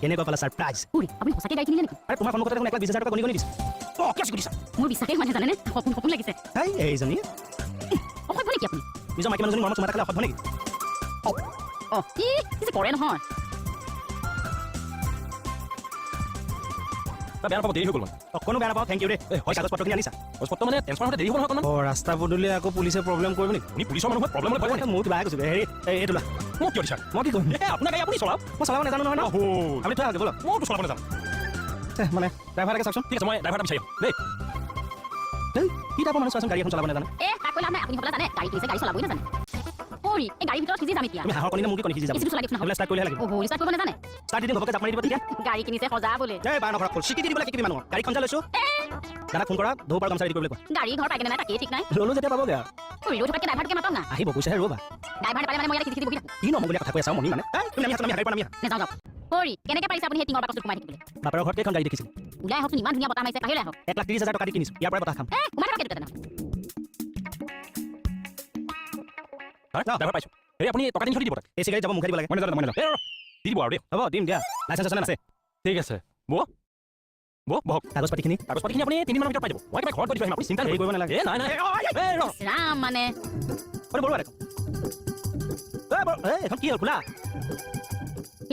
কেনেকুৱা পালা ছাৰপ্ৰাইজ? অ'ৰি, আপুনি সঁচাকৈ গাড়ী কিনিলে নেকি? আৰে, তোমাৰ সন্মুখতে দেখোন 1,20,000 টকা গণি গণি দিছে। অ, কিয় চিকুটিছা? মোৰ বিশ্বাসেই হোৱা নাই জানেনে, সপোন সপোন লাগিছে। হেই, এইজনী। অসভ্য নেকি আপুনি? নিজৰ মাইকী মানুহজনী মৰমত চুমা এটা খালে অসভ্য নেকি? অ, কি কি যে কৰে নহয়। বেয়া নাপাব, দেৰি হৈ গ'ল মানে। অকণো বেয়া নাপাওঁ, thank U দেই। এই, হয়। কাগজ পত্ৰখিনি আনিছা? কাগজ পত্ৰ মানে ট্ৰেন্সফাৰ হওঁতে দেৰি হ'ব নহয় অকণমান। অ, ৰাস্তা পদূলি আকৌ পুলিচে প্ৰব্লেম কৰিব নেকি? আপুনি পুলিচৰ মানুহত প্ৰব্লেম হ'লে ভয় কৰে। মোৰ কিবা কৈছো হেৰি, এইটো লোৱা। মোক কিয় দিছা? মই কি কৰিম? এ, আপোনাৰ গাড়ী আপুনি চলাওক। মই চলাব নাজানো নহয় ন। অ, আপুনি থৈ আহক, ব'লক। মইতো চলাব নাজানো। মানে ড্ৰাইভাৰ এটাকে চাওকচোন। ঠিক আছে, মই ড্ৰাইভাৰ এটা বিচাৰি আহোঁ দেই। এই, কি টাইপৰ মানুহ চোৱাচোন, গাড়ী এখন চলাব নাজানে। এ, তাক কৈ লাভ নাই, আপুনি হ'বলা জানে। গাড়ী কিনিছে, গাড়ী চলাবই নাজানে। অ'ৰি, এই গাড়ীৰ ভিতৰত সিজি যাম এতিয়া। তুমি হাঁহৰ কণী নে মুৰ্গী কণী সিজি যাব? এচিটো চলাই দিয়কচোন। এইবিলাক ষ্টাৰ্ট কৰিলেহে লাগিব। অ, ষ্টাৰ্ট কৰিব নাজানে? ষ্টাৰ্ট দি দিম, ঘপকে জাপ মাৰি দিব তেতিয়া। গাড়ী কিনিছে সজাবলৈ। এই বাৰ নকৰা, স্বীকৃতি দিব লাগে কিবি মানুহক। গাড়ীখন যে লৈছো, দাদাক ফোন কৰা, ঢৌ পাৰ গামোচা ৰেডি কৰিবলৈ কোৱা। গাড়ী ঘৰ পাইগেনে নাই তাকেই ঠিক নাই। ল'লো যেতিয়া পাবগৈ আৰু। অ'ৰি, ৰৈ থকাতকৈ ড্ৰাইভাৰটোকে মাতক না। আহিব কৈছেহে, ৰ'বা। ড্ৰাইভাৰ নাপালে মানে মই ইয়াতে সিজি সিজি বহি থাকোঁ। কি নমগলীয়া কথা কৈ আছা মণি মানে। এই, তুমি নামি আহা, নামি আহা, গাড়ীৰ পৰা নামি আহা। নাযাওঁ, যাওক। অ'ৰি, কেনেকৈ পাৰিছে আপুনি সেই টিঙৰ বাকচটোত সোমাই থাকিবলৈ? বাপেৰৰ ঘৰত কেইখন গাড়ী দেখিছিল? ওলাই আহকচোন, ইমান ধুনীয়া বতাহ মাৰিছে, বাহিৰলৈ আহক। 1,30,000 টকা দি কিনিছো, ইয়াৰ পৰাই বতাহ খাম। এ, সোমাই থাকক সেইটোতে তেনেহ'লে। ড্ৰাইভাৰ পাইছোঁ। হেৰি, আপুনি টকা 300 দি দিব তাক। এ চি গাড়ীত যাব, মুখে দিব লাগে। মই নাজানো, মই নাজানো। এই ৰ, দি দিব আৰু দেই। হ'ব, দিম দিয়া। লাইচেঞ্চ আছে নে আছে? ঠিক আছে, বৌ বৌ, বহক। কাগজ পাতিখিনি? কাগজ পাতিখিনি আপুনি 3 দিনমানৰ ভিতৰত পাই যাব। মই একেবাৰে ঘৰত গৈ দি থৈ আহিম, আপুনি চিন্তা হেৰি নকৰিব। কৰিব নালাগে। এ, নাই নাই, এই ৰ। ৰাম মানে। ঐ বৰুৱা দেখোন। এই, এইখন কি হ'ল খোলা?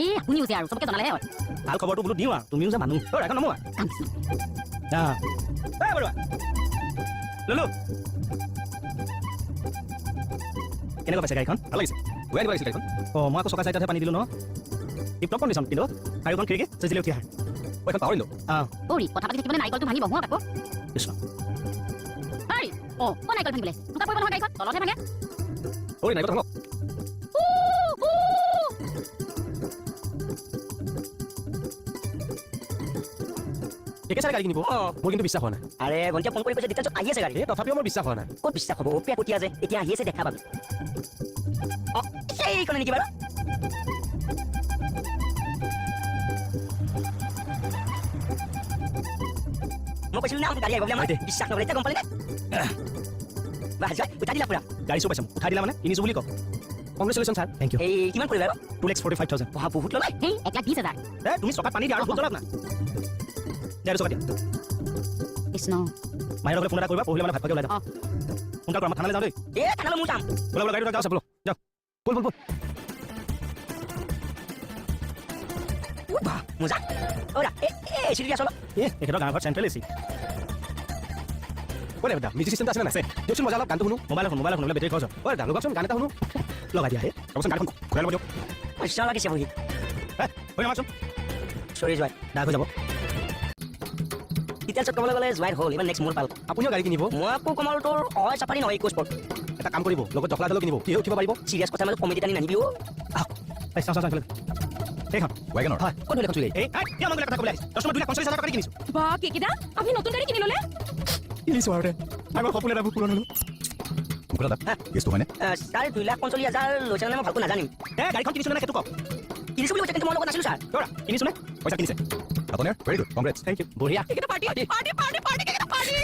এই, আপুনিও যে আৰু চবকে জনালেহে হয়। ভাল খবৰটো বোলো দিওঁ আৰু, তুমিও যে মানুহ। ঐ, এখন নমোৱা। কাম কৃষ্ণ। এই বৰুৱা, ললো। কেনেকুৱা পাইছে গাড়ীখন? ভাল লাগিছে, ঘূৰাই দিব লাগিছিল গাড়ীখন। অঁ, মই আকৌ চকা চাৰিটাতহে পানী দিলোঁ ন। টিপ টপ কণ্ডিশ্যন কিন্তু, আৰু এখন খিৰিকী চজিলে উঠি আহে। মই এখন পাহৰিলোঁ। অঁ। অ'ৰি, কথা পাতি থাকিব, নাৰিকলটো ভাঙিব, হোৱা আকৌ। কৃষ্ণ। হেৰি, অ অ, নাৰিকল ভাঙিবলৈ টুকা পৰিব নহয়, গাড়ীখন তলতহে ভাঙে। ঐ, নাৰিকল ভাঙক। উ, উ। ঠিকে চাই গাড়ী কিনিব, মোৰ কিন্তু বিশ্বাস হোৱা নাই। আৰে, ভণ্টিয়ে ফোন কৰি কৈছে ডিটেইলছত আহি আছে গাড়ী। এই, তথাপিও মোৰ বিশ্বাস হোৱা নাই। ক'ত বিশ্বাস হ'ব? পেকটীয়া যে এতিয়া আহি আছে, দেখা পাবি। অ, সেইখনে নেকি বাৰু? মই কৈছিলো না গাড়ী আহিব বুলি, আমাৰ বিশ্বাস নকৰে, এতিয়া গম পালি নে? বাহ, জয়, উঠাই দিলা পুৰা। গাড়ী চব পাইছে, উঠাই দিলা মানে কিনিছো বুলি কওক। Congratulation sir. Thank U. এই, কিমান পৰিলে বাৰু? 2,45,000। পঢ়া বহুত ল'লাই। সেই 1,20,000। এ, তুমি চকাত পানী দিয়া আৰু ভূত জ্বলাওক না। দিয়া, এইটো চকাত দিয়া। কৃষ্ণ। মায়েৰ লগতে ফোন এটা কৰিবা, পৰহিলে মানে ভাত খোৱাকৈ ওলাই যাম। অ। সোনকাল কৰা, মই থানালৈ যাওঁ দেই। এ, থানালৈ মোৰ যাম। বোলা বোলা, গাড়ীটো যাওঁ, ব'লো যাওঁ। ব'ল ব'ল ব'ল। উ বা, মজা। অ দা, এ এ এচিটো দিয়া চলো। এ, তেখেতৰ গাঁৱৰ ঘৰত চেণ্ট্ৰেল এচি। ঐ দাদা, মিউজিক চিষ্টেমটো আছে নে নাই? আছে। দিয়কচোন, মজা, অলপ গানটো শুনো। মোবাইল ফোন, মোবাইল ফোন বোলে বেটেৰী খৰচ হয়। ঐ দাদা, লগাওকচোন, গান এটা শুনো। লগাই দিয়া হে। ৰ'বচোন, গাড়ীখন ঘূৰাই ল'ব দিয়ক। পইচা লাগিছে বহি। হে, হৈ নামাচোন। চৰি জোৱাই। দাগ হৈ যাব। ডিটেইলছত ক'বলৈ গ'লে জোৱাই হ'ল, এইবাৰ নেক্সট মোৰ পাল। আপুনিও গাড়ী কিনিব? মই আকৌ কমল তোৰ অ চাফাৰী নহয়, ইকো স্পৰ্ট। এটা কাম কৰিব, লগত জখলা এডালো কিনিব, সিও উঠিব পাৰিব। চিৰিয়াছ কথা মাজত কমেডি টানি নানিবি অ'। আহক। এই, চাওঁ চাওঁ চাওঁ, এইফালে। সেইখন। ৱেগনৰ? হয়। ক'ত ধৰিলে এখন চুৰি গাড়ী? এই, এই, কিয় আমাক কথা ক'বলৈ আহিছে? 10 টকা 2,45,000 টকা দি কিনিছো। বা কেকেদা, আপুনি নতুন গাড়ী কিনি ল'লে? কিনিছো আৰু দে, আগৰ সপোন এটা পূৰণ হ'লো। মুকুল দাদা, কেছটো হয়নে? ছাৰ, 2,45,000 লৈছে নে মই ভালকৈ নাজানিম। এ, গাড়ীখন কিনিছো নে নাই সেইটো কওক। কিনিছো বুলি কৈছে, কিন্তু মই লগত নাছিলো ছাৰ। দৌৰা, কিনিছো নে? পইচা কিনিছে আপোনাৰ। Very good, congrats. Thank U. বঢ়িয়া। কেকেদা, পাৰ্টি পাৰ্টি পাৰ্টি পাৰ্টি, কেকেদা পাৰ্টি।